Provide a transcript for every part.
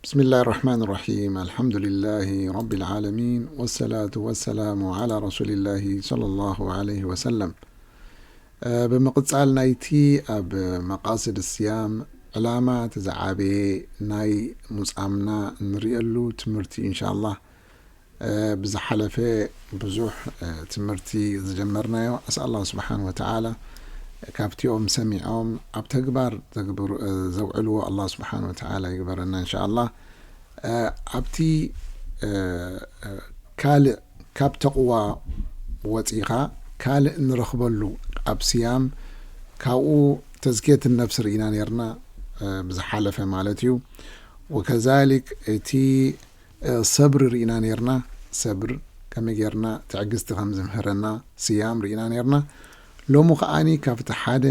بسم الله الرحمن الرحيم. الحمد لله رب العالمين، والصلاة والسلام على رسول الله صلى الله عليه وسلم. ብምቕጻል ናይቲ ኣብ መቃስድ ስያም ዕላማ እቲ ዝዓበየ ናይ ሙጻምና እንርእየሉ ትምህርቲ ኢንሻኣላህ፣ ብዝሓለፈ ብዙሕ ትምህርቲ ዝጀመርናዮ፣ ኣስኣል ኣላህ ስብሓን ወተዓላ ካብቲኦም ሰሚዖም ኣብ ተግባር ዘውዕልዎ ኣላህ ስብሓን ወተዓላ ይግበረና ኢንሻኣላህ። ኣብቲ ካልእ ካብ ተቕዋ ወፂኻ ካልእ ንረኽበሉ ኣብ ስያም ካብኡ ተዝኪየት ነፍሲ ርኢና ነርና ብዝሓለፈ ማለት እዩ። ወከዛሊክ እቲ ሰብሪ ርኢና ነርና። ሰብር ከመይ ጌርና ትዕግስቲ ከም ዝምህረና ስያም ርኢና ነርና። ሎሚ ከዓኒ ካብቲ ሓደ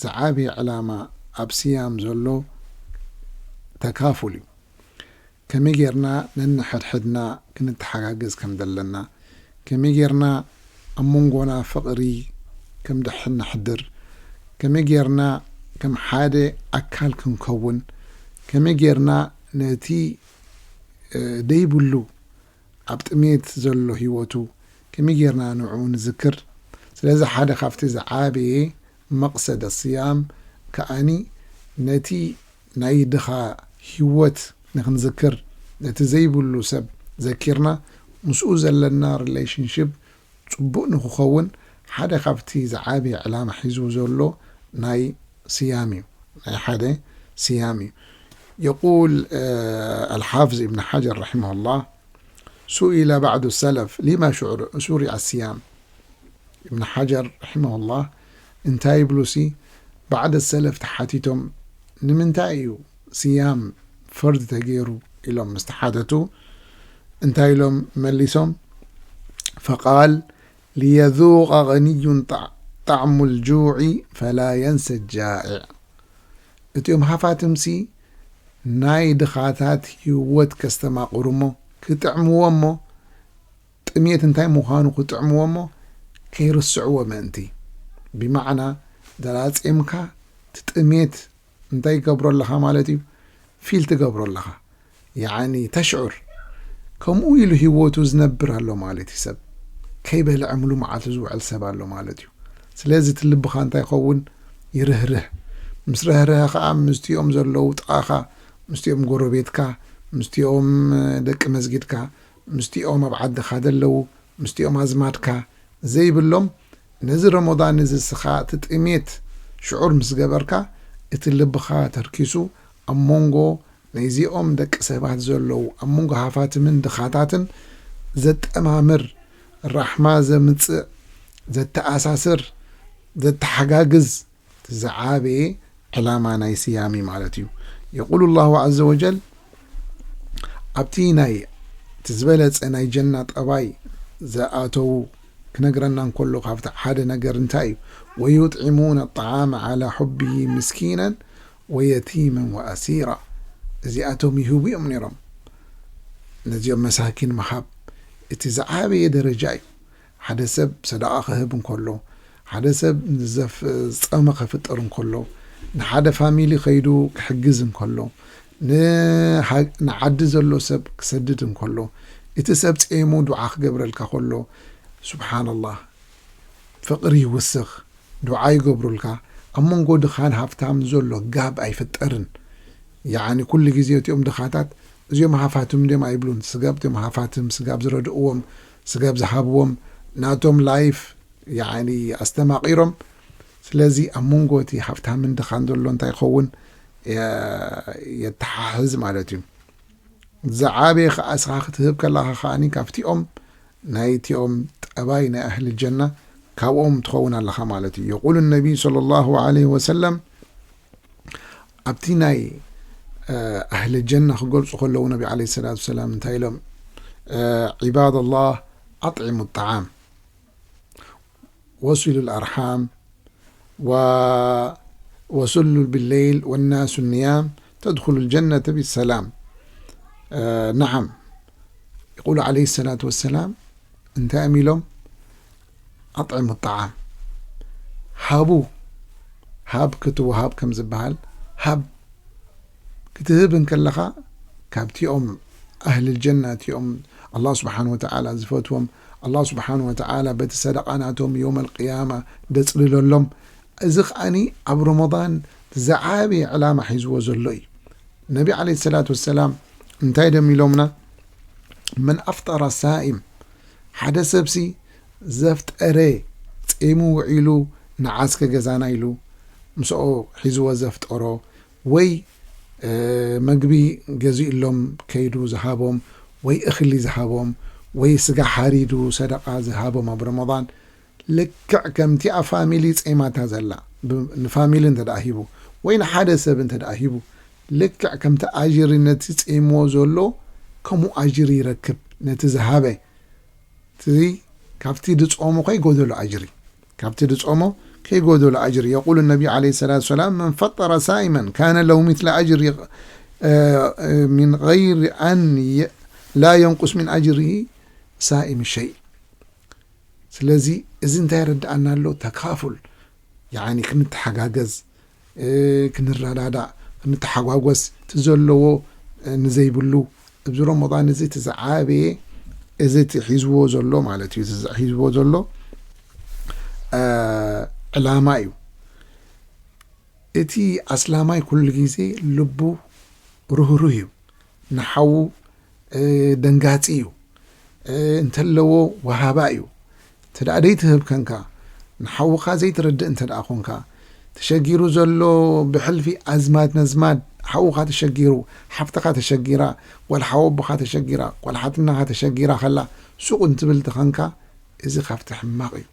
ዝዓበየ ዕላማ ኣብ ስያም ዘሎ ተካፉል እዩ። ከመይ ጌርና ነንሕድሕድና ክንተሓጋገዝ ከም ዘለና፣ ከመይ ጌርና ኣብ መንጎና ፍቕሪ ከም ድሕን ነሕድር፣ ከመይ ጌርና ከም ሓደ ኣካል ክንከውን፣ ከመይ ጌርና ነቲ ደይብሉ ኣብ ጥሜት ዘሎ ህይወቱ ከመይ ጌርና ንዕኡ ንዝክር? ስለዚ ሓደ ካብቲ ዝዓበየ መቕሰደ ስያም ከኣኒ ነቲ ናይ ድኻ ህይወት ንኽንዝክር፣ ነቲ ዘይብሉ ሰብ ዘኪርና ምስኡ ዘለና ሪሌሽንሽፕ ጽቡቕ ንኽኸውን ሓደ ካብቲ ዝዓበየ ዕላማ ሒዙ ዘሎ ናይ ስያም እዩ። ናይ ሓደ ስያም እዩ። يقول الحافظ ابن حجر رحمه الله: سئل بعض السلف لما شرع الصيام. ابن حجر رحمه الله እንታይ ይብሉ ሲ بعض السلف ተሓቲቶም ንምንታይ እዩ ስያም ፈርድ ተገይሩ ኢሎም ምስ ተሓተቱ እንታይ ኢሎም መሊሶም؟ فقال: ليذوق غني طعم الجوع فلا ينسى الجائع። እቲኦም ሃፋትምሲ ናይ ድኻታት ህይወት ከስተማቕሩ እሞ ክጥዕምዎ እሞ ጥሜት እንታይ ምዃኑ ክጥዕምዎ እሞ ከይርስዕዎ ምእንቲ። ብማዕና ደላጼምካ ትጥሜት እንታይ ይገብሮ ኣለኻ ማለት እዩ? ፊል ትገብሮ ኣለኻ። ያዓኒ ተሽዑር። ከምኡ ኢሉ ህይወቱ ዝነብር ኣሎ ማለት እዩ። ሰብ ከይበልዐ ሙሉ መዓልቱ ዝውዕል ሰብ ኣሎ ማለት እዩ። ስለዚ እቲ ልብኻ እንታይ ይኸውን? ይርህርህ። ምስ ረህርሀ ኸዓ ምስቲኦም ዘለዉ ጥቓኻ፣ ምስቲኦም ጎረቤትካ፣ ምስቲኦም ደቂ መስጊድካ፣ ምስቲኦም ኣብ ዓድኻ ዘለዉ፣ ምስቲኦም ኣዝማድካ ዘይብሎም፣ ነዚ ረመዳን እዚ ስኻ እቲ ጥሜት ሽዑር ምስ ገበርካ፣ እቲ ልብኻ ተርኪሱ ኣብ መንጎ ናይዚኦም ደቂ ሰባት ዘለዉ ኣብ መንጎ ሃፋትምን ድኻታትን ዘጠማምር፣ ራሕማ ዘምጽእ፣ ዘተኣሳስር፣ ዘተሓጋግዝ ዝዓበየ ዕላማ ናይ ስያሚ ማለት እዩ። የቁሉ ላሁ ዓዘ ወጀል ኣብቲ ናይ እቲ ዝበለጸ ናይ ጀና ጠባይ ዝኣተዉ ክነግረና እንከሎ ካብቲ ሓደ ነገር እንታይ እዩ? ወዩጥዒሙነ ጣዓመ ዓላ ሑብሂ ምስኪናን ወየቲመን ወኣሲራ። እዚኣቶም ይህቡ እዮም ነይሮም። ነዚኦም መሳኪን ምሃብ እቲ ዝዓበየ ደረጃ እዩ። ሓደ ሰብ ሰደቓ ክህብ እንከሎ፣ ሓደ ሰብ ንዘፍ-፣ ዝጸመ ከፍጥር እንከሎ፣ ንሓደ ፋሚሊ ከይዱ ክሕግዝ እንከሎ፣ ንሃ-፣ ንዓዲ ዘሎ ሰብ ክሰድድ እንከሎ፣ እቲ ሰብ ጼሙ ዱዓ ክገብረልካ ከሎ፣ ሱብሓነላህ፣ ፍቕሪ ይውስኽ፣ ዱዓ ይገብሩልካ። ኣብ መንጎ ድኻን ሃብታም ዘሎ ጋብ ኣይፍጠርን። ያዓኒ ኩሉ ግዜ እቲኦም ድኻታት እዚኦም ሃፋትም እንድዮም ኣይብሉን። ስጋብ እቲኦም ሃፋትም፣ ስጋብ ዝረድእዎም፣ ስጋብ ዝሃብዎም፣ ናቶም ላይፍ ያዓኒ ኣስተማቒሮም። ስለዚ ኣብ መንጎ እቲ ሃብታምን ድኻን ዘሎ እንታይ ይኸውን? የ-፣ የተሓሕዝ ማለት እዩ። ዝዓበየ ኸዓ እስኻ ክትህብ ከለኻ ኸዓኒ ካብቲኦም ናይቲኦም ጠባይ ናይ ኣህሊ ጀና ካብኦም ትኸውን ኣለኻ ማለት እዩ። የቁሉ ነቢይ ሰለላሁ ዐለይሂ ወሰለም ኣብቲ ናይ፣ እ፣ ኣህሊ ጀና ክገልጹ ከለዉ ነቢ ዐለይሂ ሰላቱ ወሰላም እንታይ ኢሎም? እ፣ ዒባደላህ ኣጥዒሙ ጣዓም ወሲሉ ልኣርሓም و-، وصلوا بالليل والناس نيام تدخلوا الجنة بسلام. آه، نعم. يقول عليه الصلاة والسلام، እንታይ እዮም ኢሎም? ኣጥዕሙ ጣዓም። ሃቡ። ሃብ ክትወሃብ ከም ዝበሃል፣ ሃብ ክትህብ እንከለኻ፣ ካብቲኦም ኣህል ጀና፣ እቲኦም ኣላህ ስብሓን ወተዓላ ዝፈትዎም፣ ኣላህ ስብሓን ወተዓላ በቲ ሰደቃ ናቶም የውም ኣልቅያማ ደጽልለሎም። እዚ ከዓኒ ኣብ ረመዳን ዝዓበየ ዕላማ ሒዝዎ ዘሎ እዩ። ነቢ ዓለይሂ ሰላቱ ወሰላም እንታይ ደም ኢሎምና? መን ኣፍጠረ ሳኢም፣ ሓደ ሰብሲ ዘፍጠረ፣ ጼሙ ውዒሉ ንዓስከ ገዛና ኢሉ ምስኦ ሒዝዎ ዘፍጠሮ፣ ወይ መግቢ ገዚእሎም ከይዱ ዝሃቦም፣ ወይ እኽሊ ዝሃቦም፣ ወይ ስጋ ሓሪዱ ሰደቃ ዝሃቦም ኣብ ረመዳን፣ ልክዕ ከምቲ ኣብ ፋሚሊ ጼማታ ዘላ፣ ብ-፣ ንፋሚሊ እንተ ደኣ ሂቡ፣ ወይ ንሓደ ሰብ እንተ ደኣ ሂቡ፣ ልክዕ ከምቲ ኣጅሪ ነቲ ጼምዎ ዘሎ ከምኡ ኣጅሪ ይረክብ፣ ነቲ ዝሃበ። እዚ ካብቲ ድጾሞ ከይጎደሎ ኣጅሪ፣ ካብቲ ድጾሞ ከይጎደሎ ኣጅሪ። የቁሉ ነቢ ዓለይሂ ሰላቱ ወሰላም፣ መን ፈጠረ ሳኢመን ካነ ለሁ ሚስለ ኣጅሪ፣ እ፣ እ፣ ሚን ገይሪ ኣን የ-፣ ላ የንቁስ ሚን ኣጅሪ ሳኢም ሸይ። ስለዚ እዚ እንታይ የረድኣና ኣሎ? ተካፉል፣ ያኒ ክንተሓጋገዝ፣ እ፣ ክንረዳዳእ፣ ክንተሓጓጎስ፣ እቲ ዘለዎ፣ እ፣ ንዘይብሉ፣ ኣብዚ ረመዳን እዚ እቲ ዝዓበየ፣ እዚ እቲ ሒዝዎ ዘሎ ማለት እዩ፣ እዚ ሒዝዎ ዘሎ፣ እ፣ ዕላማ እዩ። እቲ ኣስላማይ ኩሉ ግዜ ልቡ ርህሩህ እዩ፣ ንሓዉ፣ እ፣ ደንጋጺ እዩ፣ እ፣ እንተለዎ ወሃባ እዩ። እንተ ደኣ ደይትህብ ከንካ፣ ንሓውኻ ዘይትረድእ እንተ ደኣ ኾንካ፣ ተሸጊሩ ዘሎ ብሕልፊ ኣዝማድ ነዝማድ፣ ሓውኻ ተሸጊሩ፣ ሓፍትኻ ተሸጊራ፣ ጓል ሓወቦኻ ተሸጊራ፣ ጓል ሓትናኻ ተሸጊራ ከላ፣ ሱቕ እንትብል ተኸንካ፣ እዚ ካብቲ ሕማቕ እዩ።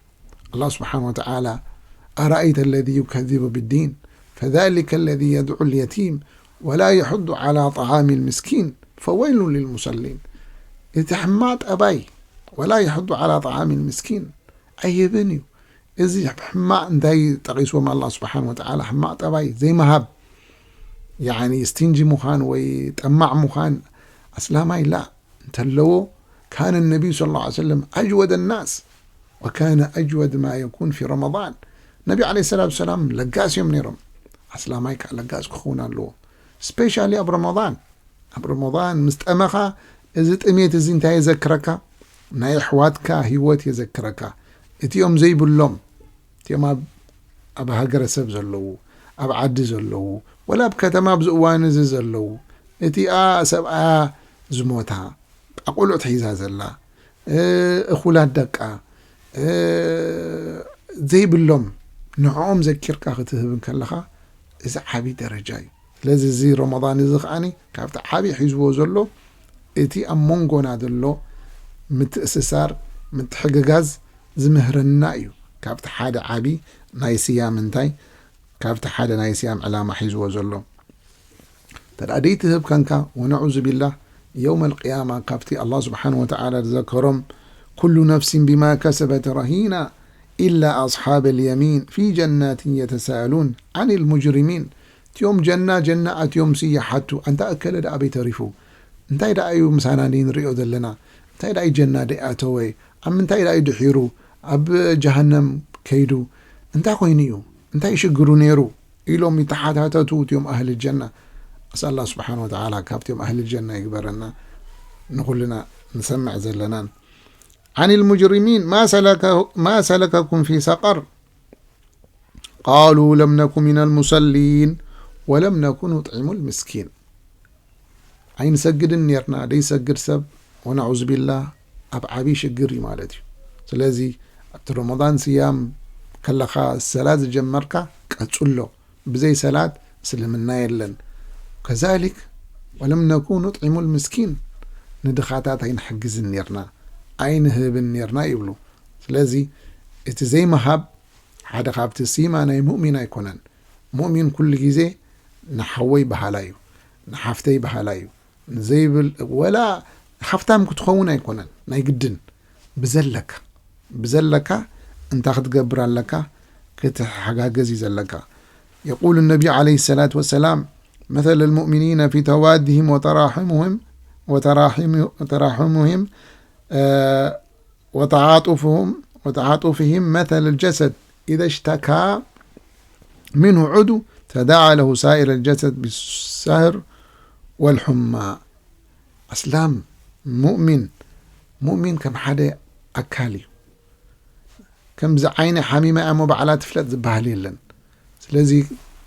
ኣላህ ስብሓን ወተዓላ፣ ኣረኣይተ ለዚ ዩከዚቡ ብዲን፣ ፈዛሊከ ለዚ የድዑ ልየቲም፣ ወላ የሑዱ ዓላ ጠዓሚ ልምስኪን፣ ፈወይሉን ልልሙሰሊን። እቲ ሕማቕ ጠባይ፣ ወላ የሕዱ ዓላ ጠዓሚ ልምስኪን፣ ኣይህብን እዩ። እዚ ሕማቕ እንታይ ጠቒስዎም ኣላህ ስብሓን ወተዓላ? ሕማቕ ጠባይ ዘይምሃብ፣ ያኒ ስቲንጂ ምዃን ወይ ጠማዕ ምዃን ኣስላማይ ላ እንተለዎ፣ ካነ ነቢዩ ሰለላሁ ዐለይሂ ወሰለም ኣጅወደ ናስ ወካነ ኣጅወድ ማ የኩን ፊ ረመዳን። ነቢ ዐለይሂ ሰላቱ ወሰላም ለጋስ እዮም ነይሮም። ኣስላማይ ከዓ ለጋስ ክኸውን ኣለዎ። ስፔሻሊ ኣብ ረመዳን። ኣብ ረመዳን ምስ ጠመኻ፣ እዚ ጥሜት እዚ እንታይ የዘክረካ? ናይ ኣሕዋትካ ህይወት የዘክረካ። እቲኦም ዘይብሎም፣ እቲኦም ኣብ፣ ኣብ ሃገረሰብ ዘለዉ፣ ኣብ ዓዲ ዘለዉ፣ ወላ ኣብ ከተማ ኣብዚ እዋን እዚ ዘለዉ፣ እቲኣ ሰብኣያ ዝሞታ፣ ኣቆልዑት ሒዛ ዘላ፣ እ፣ እኹላት ደቃ፣ እ፣ ዘይብሎም፣ ንዕኦም ዘኪርካ ክትህብ እንከለኻ፣ እዚ ዓቢ ደረጃ እዩ። ስለዚ እዚ ረመዳን እዚ ከዓኒ ካብቲ ዓቢ ሒዝዎ ዘሎ፣ እቲ ኣብ መንጎና ዘሎ ምትእስሳር፣ ምትሕግጋዝ ዝምህረና እዩ። ካብቲ ሓደ ዓቢ ናይ ስያም እንታይ፣ ካብቲ ሓደ ናይ ስያም ዕላማ ሒዝዎ ዘሎ። እንተ ደኣ ደይትህብ ከንካ፣ ወነዑዙ ቢላህ፣ የውመል ቅያማ ካብቲ ኣላህ ስብሓን ወተዓላ ዝዘከሮም፣ ኩሉ ነፍሲን ቢማ ከሰበት ረሂና ኢላ ኣስሓበል የሚን ፊ ጀናትን የተሳእሉን ዓኒል ሙጅሪሚን። እቲኦም ጀና፣ ጀና ኣትዮም ሲ ይሓቱ፣ ኣንታ እከለ ደኣ ኣበይ ተሪፉ? እንታይ ደኣ እዩ ምሳና ንሪኦ ዘለና? እንታይ ደኣ እዩ ጀና ደይኣተወ? ኣብ ምንታይ ደኣ እዩ ድሒሩ ኣብ ጀሃነም ከይዱ? እንታይ ኮይኑ እዩ? እንታይ ሽግሩ ነይሩ? ኢሎም ይተሓታተቱ እቲኦም ኣህል ጀና። ኣስኣል ኣላህ ስብሓን ወተዓላ ካብቲኦም ኣህል ጀና ይግበረና፣ ንኹልና ንሰምዕ ዘለናን። ዓኒል ሙጅሪሚን፣ ማ ሰለከ-፣ ማ ሰለከኩም ፊ ሰቀር? ቃሉ ለም ነኩ ሚነል ሙሰሊን ወለም ነኩ ኑጥዒሙል ምስኪን። ኣይንሰግድን ኔርና፣ ደይሰግድ ሰብ፣ ወነዑዙ ቢላህ፣ ኣብ ዓብዪ ሽግር እዩ ማለት እዩ። ስለዚ ኣብቲ ረመዳን ስያም ከለኻ ሰላት ዝጀመርካ ቀጽሎ። ብዘይ ሰላት እስልምና የለን። ከዛሊክ ወለም ነኩ ኑጥዒሙል ምስኪን፣ ንድኻታት ኣይንሕግዝን ኔርና፣ ኣይንህብን ኔርና ይብሉ። ስለዚ እቲ ዘይምሃብ ሓደ ካብቲ ሲማ ናይ ሙእሚን ኣይኮነን። ሙእሚን ኩሉ ግዜ ንሓወይ በሃላይ እዩ፣ ንሓፍተይ በሃላይ እዩ። ዘይብል፣ ወላ ሃፍታም ክትኸውን ኣይኮነን ናይ ግድን። ብዘለካ፣ ብዘለካ እንታይ ክትገብር ኣለካ? ክትሓጋገዝ እዩ ዘለካ። የቁሉ ነቢ ዓለይሂ ሰላቱ ወሰላም፣ መሰለ ልሙእሚኒነ ፊ ተዋድህም ወተራሕሙህም፣ ወተራሕሙ-፣ ወተራሕሙህም፣ እ፣ ወተዓጡፍሁም፣ ወተዓጡፍህም መሰለ ልጀሰድ ኢዘ ሽተካ ምንሁ ዑዱ ተዳዓ ለሁ ሳኢረ ልጀሰድ ቢሳህር ወልሑማ። ኣስላም፣ ሙእሚን፣ ሙእሚን ከም ሓደ ኣካል እዩ። ከምዚ ዓይነ ሓሚማ እያ እሞ ባዕላ ትፍለጥ ዝበሃል የለን። ስለዚ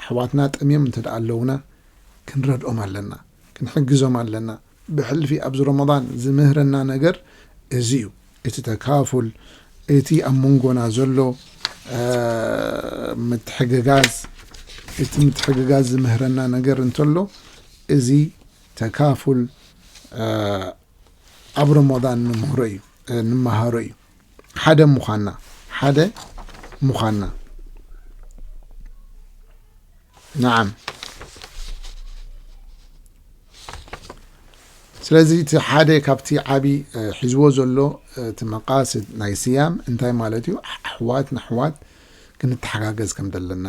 ኣሕዋትና ጠምዮም እንተ ደኣ ኣለውና ክንረድኦም ኣለና፣ ክንሕግዞም ኣለና። ብሕልፊ ኣብዚ ረመዳን ዝምህረና ነገር እዚ እዩ። እቲ ተካፉል፣ እቲ ኣብ መንጎና ዘሎ፣ እ፣ ምትሕግጋዝ፣ እቲ ምትሕግጋዝ ዝምህረና ነገር እንተሎ፣ እዚ ተካፉል፣ እ፣ ኣብ ረመዳን ንምህሮ እዩ፣ እ፣ ንመሃሮ እዩ። ሓደ ምዃንና፣ ሓደ ምዃንና። ነዓም። ስለዚ እቲ ሓደ ካብቲ ዓቢ፣ እ፣ ሒዝዎ ዘሎ፣ እ፣ እቲ መቃስድ ናይ ስያም እንታይ ማለት እዩ? ኣሕ-፣ ኣሕዋት ንኣሕዋት ክንተሓጋገዝ ከም ዘለና፣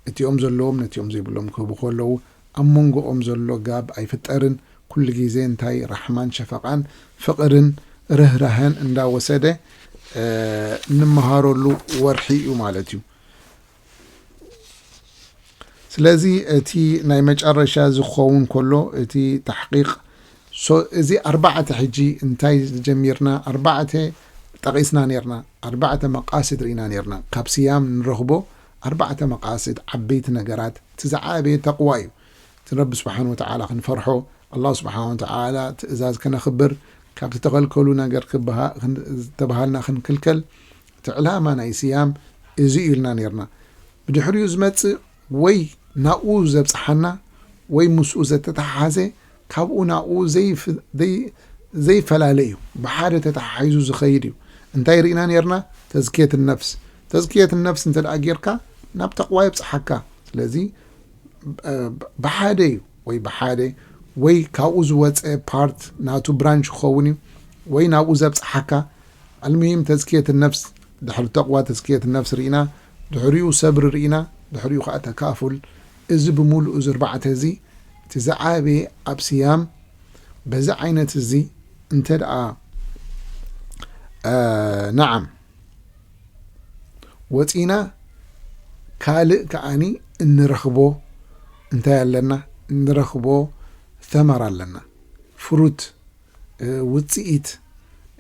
እቲኦም ዘለዎም ነቲኦም ዘይብሎም ክህቡ ከለዉ፣ ኣብ መንጎኦም ዘሎ ጋብ ኣይፍጠርን። ኩሉ ግዜ እንታይ ራሕማን ሸፈቓን ፍቕርን ርህራሀን እንዳወሰደ፣ እ፣ እንመሃረሉ ወርሒ እዩ ማለት እዩ። ስለዚ እቲ ናይ መጨረሻ ዝኸውን ከሎ እቲ ተሕቂቕ፣ ሶ-፣ እዚ ኣርባዕተ ሕጂ እንታይ ጀሚርና? ኣርባዕተ ጠቒስና ኔርና። ኣርባዕተ መቃስድ ርኢና ኔርና። ካብ ስያም ንረኽቦ ኣርባዕተ መቃስድ፣ ዓበይቲ ነገራት፣ እቲ ዝዓበየ ተቕዋ እዩ። እቲ ረቢ ስብሓን ወተዓላ ክንፈርሖ፣ ኣላህ ስብሓን ወተዓላ ትእዛዝ ከነኽብር፣ ካብ ዝተኸልከሉ ነገር ክበሃ-፣ ክን-፣ ዝተበሃልና ክንክልከል፣ እቲ ዕላማ ናይ ስያም እዚ እዩ ኢልና ኔርና። ብድሕሪኡ ዝመጽእ ወይ ናብኡ ዘብጽሓና ወይ ምስኡ ዘተተሓሓዘ፣ ካብኡ ናብኡ ዘይፍ-፣ ዘይ-፣ ዘይፈላለ እዩ። ብሓደ ተተሓሒዙ ዝኸይድ እዩ። እንታይ ርኢና ኔርና? ተዝክየት ነፍስ። ተዝክየት ነፍስ እንተ ደኣ ጌርካ፣ ናብ ተቕዋ የብጽሓካ። ስለዚ፣ እ፣ ብሓደ እዩ፣ ወይ ብሓደ፣ ወይ ካብኡ ዝወጸ ፓርት ናቱ ብራንች ክኸውን እዩ፣ ወይ ናብኡ ዘብጽሓካ። ኣልሙሂም፣ ተዝክየት ነፍስ፣ ድሕሪ ተቕዋ ተዝክየት ነፍስ ርኢና፣ ድሕሪኡ ሰብሪ ርኢና፣ ድሕሪኡ ኸዓ ተካፉል። እዚ ብምሉእ እዚ ኣርባዕተ እዚ፣ እቲ ዝዓበየ ኣብ ስያም፣ በዚ ዓይነት እዚ እንተ ደኣ፣ እ፣ ነዓም፣ ወጺና፣ ካልእ ከኣኒ እንረኽቦ እንታይ ኣለና? እንረኽቦ ተመር ኣለና። ፍሩት፣ እ፣ ውጽኢት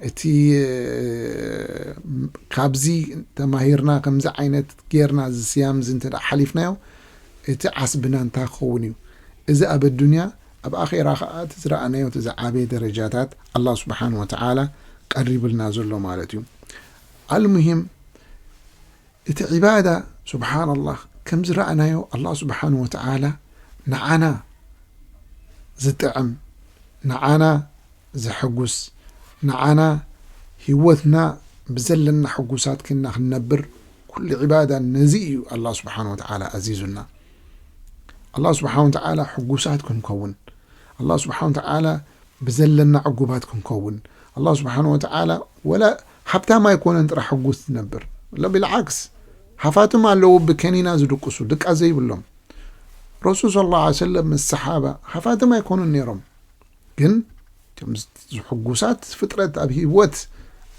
እቲ፣ እ፣ ካብዚ ተማሂርና፣ ከምዚ ዓይነት ጌርና፣ እዚ ስያም እዚ እንተ ደኣ ሓሊፍናዮ፣ እቲ ዓስብና እንታይ ክኸውን እዩ? እዚ ኣብ ኣዱንያ፣ ኣብ ኣኼራ ኸኣ እቲ ዝረኣናዮ፣ እቲ ዝዓበየ ደረጃታት ኣላህ ስብሓን ወተዓላ ቀሪብልና ዘሎ ማለት እዩ። ኣልሙሂም፣ እቲ ዒባዳ፣ ሱብሓነላህ፣ ከም ዝረኣናዮ፣ ኣላህ ስብሓን ወተዓላ ንዓና ዝጥዕም፣ ንዓና ዘሐጉስ፣ ንዓና ህይወትና ብዘለና ሕጉሳት ኮይንና ክንነብር፣ ኩሉ ዒባዳ ነዚ እዩ ኣላህ ስብሓን ወተዓላ ኣዚዙና። ኣላህ ስብሓን ወተዓላ ሕጉሳት ክንከውን፣ ኣላህ ስብሓን ወተዓላ ብዘለና ዕጉባት ክንከውን፣ ኣላህ ስብሓን ወተዓላ ወላ ሃብታም ኣይኮነን ጥራሕ ሕጉስ ዝነብር። ለ-፣ ብልዓክስ፣ ሃፋትም ኣለዉ ብከኒና ዝድቅሱ፣ ድቃስ ዘይብሎም። ረሱል ሰለላሁ ዐለይሂ ወሰለም ምስ ሰሓባ ሃፋትም ኣይኮኑን ነይሮም። ግን እቶም ዝ-፣ ዝሕጉሳት ፍጥረት ኣብ ህይወት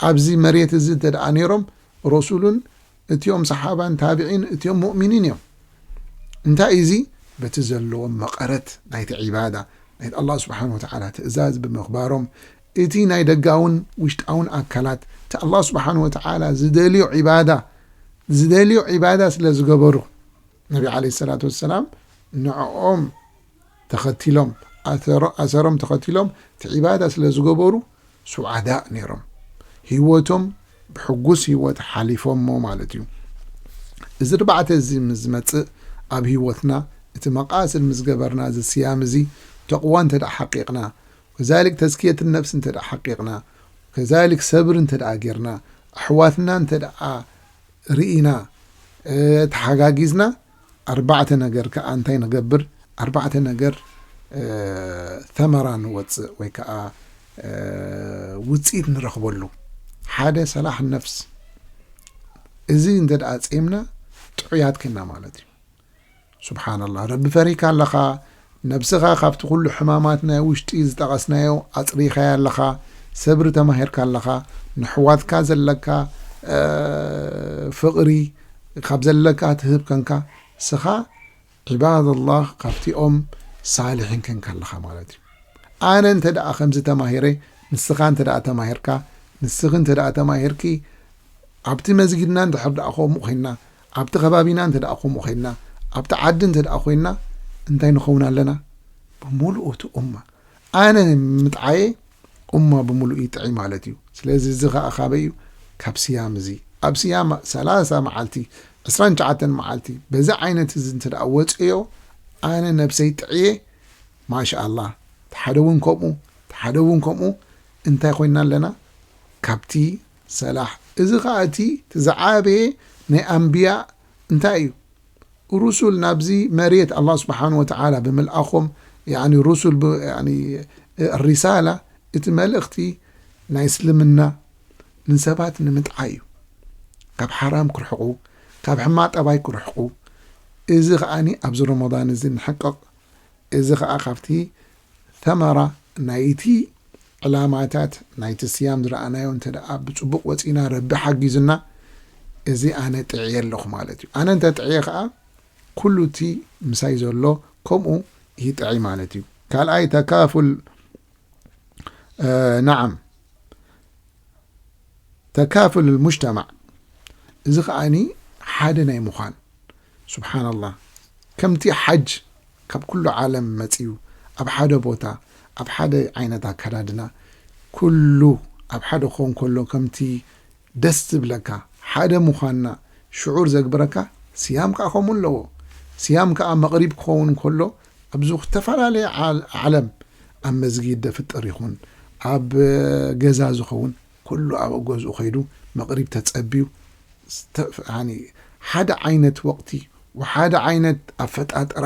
ኣብዚ መሬት እዚ እንተ ደኣ ነይሮም፣ ረሱሉን እቲኦም ሰሓባን ታቢዒን እቲኦም ሙእሚኒን እዮም። እንታይ እዚ? በቲ ዘለዎም መቐረት ናይቲ ዒባዳ፣ ናይቲ ኣላህ ስብሓን ወተዓላ ትእዛዝ ብምኽባሮም፣ እቲ ናይ ደጋውን ውሽጣውን ኣካላት፣ እቲ ኣላህ ስብሓን ወተዓላ ዝደልዮ ዒባዳ፣ ዝደልዮ ዒባዳ ስለ ዝገበሩ፣ ነቢ ዓለይሂ ሰላቱ ወሰላም ንዕኦም ተኸቲሎም፣ ኣሰሮ-፣ ኣሰሮም ተኸቲሎም፣ እቲ ዒባዳ ስለ ዝገበሩ፣ ሱዓዳእ ነይሮም። ህይወቶም ብሕጉስ ህይወት ሓሊፎሞ ማለት እዩ። እዚ ኣርባዕተ እዚ ምስ ዝመጽእ ኣብ ህይወትና፣ እቲ መቃስድ ምስ ገበርና፣ እዚ ስያም እዚ ተቕዋ እንተ ደኣ ሓቂቕና፣ ከዛሊክ ተዝክየት ነፍስ እንተ ደኣ ሓቂቕና፣ ከዛሊክ ሰብሪ እንተ ደኣ ጌርና፣ ኣሕዋትና እንተ ደኣ ርኢና፣ እ፣ ተሓጋጊዝና፣ ኣርባዕተ ነገር ከኣ እንታይ ንገብር? ኣርባዕተ ነገር፣ እ፣ ተመራ ንወጽእ ወይ ከኣ፣ እ፣ ውጽኢት ንረኽበሉ። ሓደ ሰላሕ ነፍስ። እዚ እንተ ደኣ ጼምና ጥዑያት ኮይና ማለት እዩ። ሱብሓነላህ፣ ረቢ ፈሪካ ኣለኻ፣ ነብስኻ ካብቲ ኩሉ ሕማማት ናይ ውሽጢ ዝጠቐስናዮ ኣጽሪኻያ ኣለኻ፣ ሰብሪ ተማሂርካ ኣለኻ፣ ንሕዋትካ ዘለካ፣ እ፣ ፍቕሪ ካብ ዘለካ ትህብ ከንካ፣ ስኻ ዒባደላህ ካብቲኦም ሳልሒን ከንካ ኣለኻ ማለት እዩ። ኣነ እንተ ደኣ ከምዚ ተማሂረ፣ ንስኻ እንተ ደኣ ተማሂርካ፣ ንስኺ እንተ ደኣ ተማሂርኪ፣ ኣብቲ መስጊድና እንድሕር ደኣ ከምኡ ኮይንና፣ ኣብቲ ከባቢና እንተ ደኣ ከምኡ ኮይንና፣ ኣብቲ ዓዲ እንተ ደኣ ኮይንና፣ እንታይ ንኸውን ኣለና? ብምሉኡ እቲ ኡማ። ኣነ ምጥዓየ ኡማ ብምሉኡ ይጥዒ ማለት እዩ። ስለዚ እዚ ኸኣ ካበይ እዩ? ካብ ስያም እዚ። ኣብ ስያም ሰላሳ መዓልቲ፣ ዕስራን ትሽዓተን መዓልቲ፣ በዚ ዓይነት እዚ እንተ ደኣ ወፅዮ፣ ኣነ ነብሰይ ጥዕየ፣ ማሻኣላህ። እቲ ሓደ እውን ከምኡ፣ እቲ ሓደ እውን ከምኡ። እንታይ ኮይንና ኣለና? ካብቲ ሰላሕ። እዚ ኸኣ እቲ እቲ ዝዓበየ ናይ ኣንብያ እንታይ እዩ? ሩሱል ናብዚ መሬት ኣላህ ስብሓን ወተዓላ ብምልኣኾም፣ ያኒ ሩሱል ብ-፣ ያኒ ሪሳላ፣ እቲ መልእኽቲ ናይ እስልምና ንሰባት ንምጥዓይ እዩ። ካብ ሓራም ክርሕቑ፣ ካብ ሕማቕ ጠባይ ክርሕቑ። እዚ ኸኣኒ ኣብዚ ረመዳን እዚ ንሕቀቕ። እዚ ኸኣ ካብቲ ተመራ ናይቲ ዕላማታት ናይቲ ስያም ዝረኣናዮ እንተ ደኣ ብጽቡቕ ወጺና ረቢ ሓጊዙና፣ እዚ ኣነ ጥዕየ ኣለኹ ማለት እዩ። ኣነ እንተ ጥዕየ ኸኣ ኩሉ እቲ ምሳይ ዘሎ ከምኡ ይጥዒ ማለት እዩ። ካልኣይ ተካፉል፣ እ፣ ነዓም፣ ተካፉል ሙጅተማዕ፣ እዚ ኸኣኒ ሓደ ናይ ምዃን። ሱብሓነላህ። ከምቲ ሓጅ ካብ ኩሉ ዓለም መጺኡ ኣብ ሓደ ቦታ፣ ኣብ ሓደ ዓይነት ኣከዳድና፣ ኩሉ ኣብ ሓደ ክኸውን ከሎ ከምቲ ደስ ዝብለካ ሓደ ምዃንና ሽዑር ዘግብረካ፣ ስያም ከኣ ከምኡ ኣለዎ። ስያም ከኣ መቕሪብ ክኸውን ከሎ ኣብዚ ዝተፈላለየ ዓል-፣ ዓለም ኣብ መስጊድ ደፍጥር ይኹን ኣብ ገዛ ዝኸውን ኩሉ ኣብ ገዝኡ ከይዱ መቕሪብ ተጸብዩ ስተ-፣ ያኒ ሓደ ዓይነት ወቕቲ ወሓደ ዓይነት ኣፈጣጥራ፣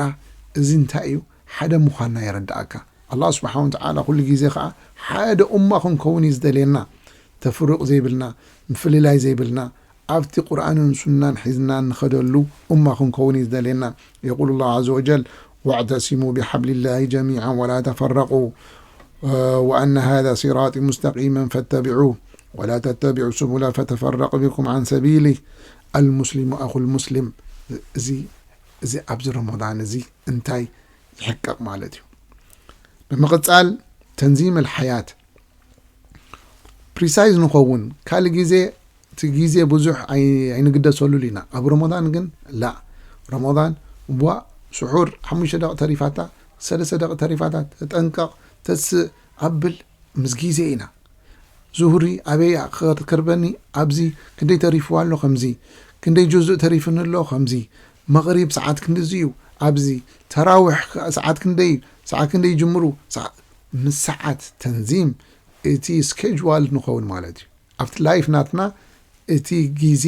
እዚ እንታይ እዩ? ሓደ ምዃንና የረድኣካ። ኣላህ ስብሓን ወተዓላ ኩሉ ግዜ ኸዓ ሓደ ኡማ ክንከውን እዩ ዝደልየና። ተፍሩቕ ዘይብልና፣ ምፍልላይ ዘይብልና፣ ኣብቲ ቁርኣንን ሱናን ሒዝና እንኸደሉ ኡማ ክንከውን እዩ ዝደልየና። የቁሉ ላሁ ዐዘ ወጀል፣ "ወዕተሲሙ ቢሐብሊላሂ ጀሚዐን ወላ ተፈረቁ፣ ወአነ ሃዛ ሲራጢ ሙስተቂመን ፈተቢዑ፣ ወላ ተተቢዑ ሱቡላ ፈተፈረቁ ቢኩም ዐን ሰቢሊህ፣ አልሙስሊሙ አኹል ሙስሊም።" እዚ፣ እዚ ኣብዚ ረመዳን እዚ እንታይ ይሕቀቕ ማለት እዩ። ብምቕጻል ተንዚም ኣልሓያት ፕሪሳይዝ ንኸውን፣ ካልእ ግዜ እቲ ግዜ ብዙሕ ኣይ-፣ ኣይንግደሰሉን ኢና። ኣብ ረመዳን ግን ላ፣ ረመዳን ዋ፣ ስሑር ሓሙሽተ ደቂቕ ተሪፋታ፣ ሰለስተ ደቂቕ ተሪፋታ፣ ተጠንቀቕ፣ ተስእ፣ ኣብል፣ ምስ ግዜ ኢና። ዙሁሪ ኣበይ ክትከርበኒ? ኣብዚ ክንደይ ተሪፍዋ ኣሎ? ከምዚ ክንደይ ጁዙእ ተሪፍኒ ኣሎ? ከምዚ መቕሪብ ሰዓት ክንድዚ እዩ። ኣብዚ ተራዊሕ ከ-፣ ሰዓት ክንደይ እዩ? ሰዓት ክንደይ ይጅምሩ? ሰዓ-፣ ምስ ሰዓት ተንዚም እቲ ስኬጅዋል ንኸውን ማለት እዩ። ኣብቲ ላይፍ ናትና እቲ ግዜ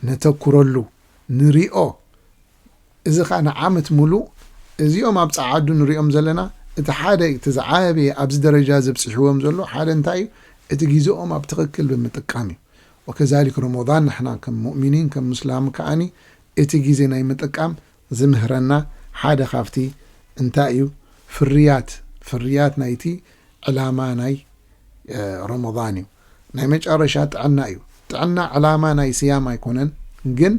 ነተኩረሉ፣ ንሪኦ። እዚ ኸኣ ንዓመት ሙሉእ እዚኦም ኣብ ጸዓዱ ንሪኦም ዘለና፣ እቲ ሓደ፣ እቲ ዝዓበየ ኣብዚ ደረጃ ዘብጽሕዎም ዘሎ ሓደ እንታይ እዩ? እቲ ግዜኦም ኣብ ትኽክል ብምጥቃም እዩ። ወከዛሊክ ረመዳን ንሕና ከም ሙእሚኒን ከም ሙስላም ከኣኒ እቲ ግዜ ናይ ምጥቃም ዝምህረና ሓደ ካብቲ እንታይ እዩ? ፍርያት፣ ፍርያት ናይቲ ዕላማ ናይ፣ እ፣ ረመዳን እዩ። ናይ መጨረሻ ጥዕና እዩ። ጥዕና ዕላማ ናይ ስያም ኣይኮነን፣ ግን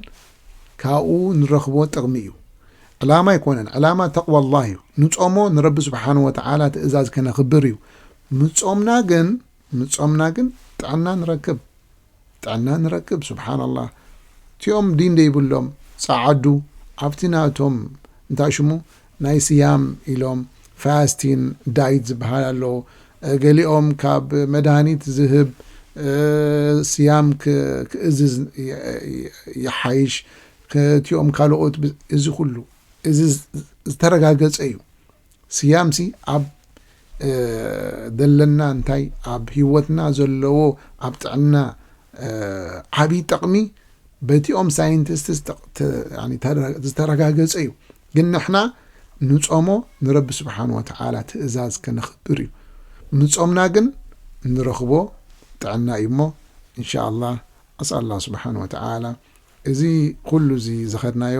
ካብኡ ንረኽቦ ጥቕሚ እዩ። ዕላማ ኣይኮነን፣ ዕላማ ተቕዋላህ እዩ። ንጾሞ ንረቢ ስብሓን ወተዓላ ትእዛዝ ከነኽብር እዩ። ምጾምና ግን፣ ምጾምና ግን ጥዕና ንረክብ። ጥዕና ንረክብ። ሱብሓነላህ። እቲኦም ዲን ደይብሎም ጸዓዱ ኣብቲ ናቶም እንታይ ሽሙ ናይ ስያም ኢሎም ፋስቲን ዳይት ዝበሃል ኣሎ። እ፣ ገሊኦም ካብ መድሃኒት ዝህብ፣ እ፣ ስያም ክ-፣ ክእዝዝ ይ-፣ ይ-፣ ይሓይሽ። ከቲኦም ካልኦት ብ-፣ እዚ ኩሉ፣ እዚ ዝ-፣ ዝተረጋገጸ እዩ። ስያምሲ ኣብ፣ እ፣ ዘለና እንታይ ኣብ ህይወትና ዘለዎ ኣብ ጥዕና፣ እ፣ ዓብዪ ጠቕሚ በቲኦም ሳይንቲስትስ ተቕ-፣ ተ-፣ ያኒ ተረ-፣ ዝተረጋገጸ እዩ። ግን ንሕና ንጾሞ ንረቢ ስብሓን ወተዓላ ትእዛዝ ከነኽብር እዩ። ምጾምና ግን ንረኽቦ ጥዕና እዩ እሞ፣ እንሻ ኣላህ፣ ኣስኣል ኣላህ ስብሓን ወተዓላ እዚ ኩሉ እዚ ዝኸድናዮ፣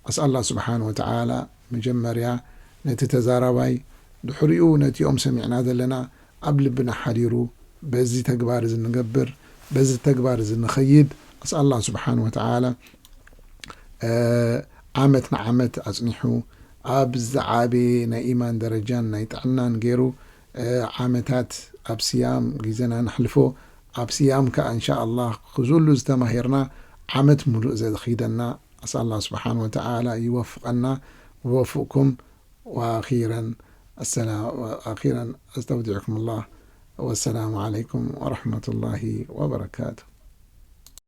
ኣስኣል ኣላህ ስብሓን ወተዓላ መጀመርያ ነቲ ተዛራባይ፣ ድሕሪኡ ነቲኦም ሰሚዕና ዘለና ኣብ ልብና ሓዲሩ፣ በዚ ተግባር እዚ ንገብር፣ በዚ ተግባር እዚ ንኸይድ፣ ኣስኣል ኣላህ ስብሓን ወተዓላ፣ እ፣ ዓመት ንዓመት ኣጽኒሑ፣ ኣብ ዝዓበየ ናይ ኢማን ደረጃን ናይ ጥዕናን ገይሩ፣ ዓመታት ኣብ ስያም ግዜና ነሕልፎ። ኣብ ስያም ከኣ እንሻ ኣላህ ክዝሉ ዝተማሂርና ዓመት ሙሉእ ዘኽይደና ኣስኣላ ስብሓን ወተዓላ ይወፍቐና። ወፍቅኩም። وأخيرا السلام، وأخيرا أستودعكم الله، والسلام عليكم ورحمة الله وبركاته.